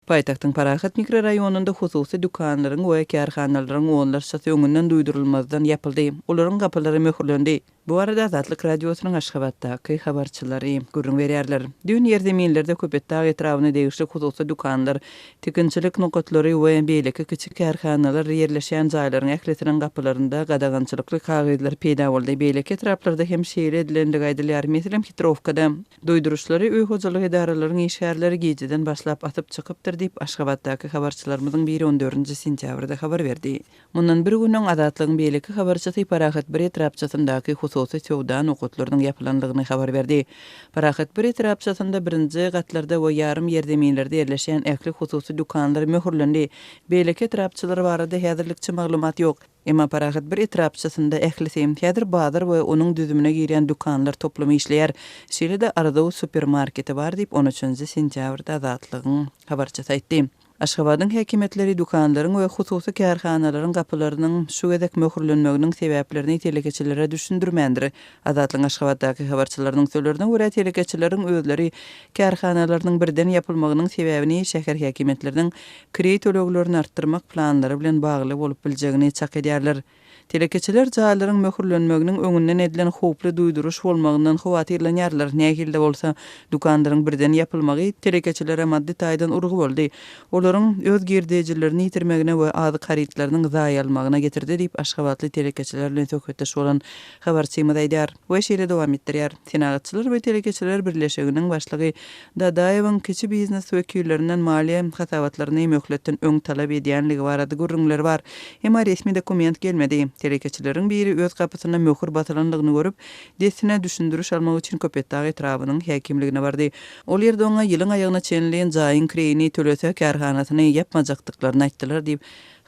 Paýtagtyň Parahat mikroraýonynda hususy dükanlaryň we kärhanalaryň onlarçasy öňünden duýdurylmazdan ýapyldy. Olaryň gapylary möhürlendi. Bu barada Azatlyk Radiosynyň Aşgabatdaky habarçylary gürrüň berýärler. Düýn ýerzeminlerde Köpetdag etrabyna degişli hususy dükanlar, tikinçilik nokatlary we beýleki kiçi kärhanalar ýerleşýän jaýlaryň ählisiniň gapylarynda gadagançylykly kagyzlar peýda boldy. Beýleki etraplarda hem şeýle edilendigi aýdylýar. Meselem, Hitrowkada. Duýduryşlary öý hojalyk edaralaryň işgärleri gijeden başlap asyp çykypdyr diýip, Aşgabatdaky habarçylarymyzyň biri on dördünji sentýabrda habar berdi. Mundan bir gün öň Azatlygyň beýleki habarçysy Parahat bir etrapçasyndaky hususy söwda nokatlarynyň ýapylandygyny habar berdi. Parahat bir etrapçasynda birinji gatlarda we ýarym ýerzeminlerde ýerleşýän ähli hususy dükanlar möhürlendi. Beýleki etrapçalar barada häzirlikçe maglumat ýok. Emma Parahat bir etrapçasynda ählisi, häzir bazar we onuň düzümine girýän dükanlar toplumy işleýär. Şeýle-de Arzuw supermarketi bar diýip, on üçünji sentýabrda Azatlygyň habarçysy aýtdy. Aşgabadyň häkimiýetleri dükanlaryň we hususy kärhanalaryň gapylarynyň şu gezek möhürlenmeginiň sebäplerini telekeçilere düşündirmändir. Azatlygyň Aşgabatdaky habarçylarynyň sözlerine görä, telekeçileriň özleri kärhanalarynyň birden ýapylmagynyň sebäbini şäher häkimiýetleriniň kireý töleglerini artdyrmak planlary bilen bagly bolup biljegini çak edýärler. Telekeçiler jaýlaryň möhürlenmeginiň öňünden edilen howply duýduryş bolmagyndan howatyrlanýarlar. Nähili-de bolsa, dükanlaryň birden ýapylmagy telekeçilere maddy taýdan urgy boldy. Olaryň öz girdejilerini ýitirmegine we azyk harytlarynyň zaýalmagyna getirdi diýip, aşgabatly telekeçiler bilen söhbetdeş bolan habarçymyz aýdýar we şeýle dowam etdirýär, Senagatçylar we telekeçiler birleşiginiň başlygy Dadaýewiň kiçi biznes wekillerinden maliýe hasabatlaryny möhletden öň talap edýänligi barada gürrüňler bar. Emma resmi dokument gelmedi. Telekeçileriň biri öz gapysyna möhür basylandygyny görüp, dessine düşündiriş almak üçin Köpetdag etrabynyň häkimligine bardy. Ol ýerde oňa ýylyň aýagyna çenli jaýyň kireýini tölese kärhanasyny ýapmajakdyklaryny aýtdylar diýip,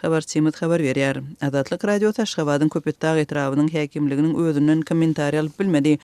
habarçymyz habar berýär. Azatlyk Radiosy Aşgabadyň Köpetdag etrabynyň häkimliginiň özünden kommentariý alyp bilmedi.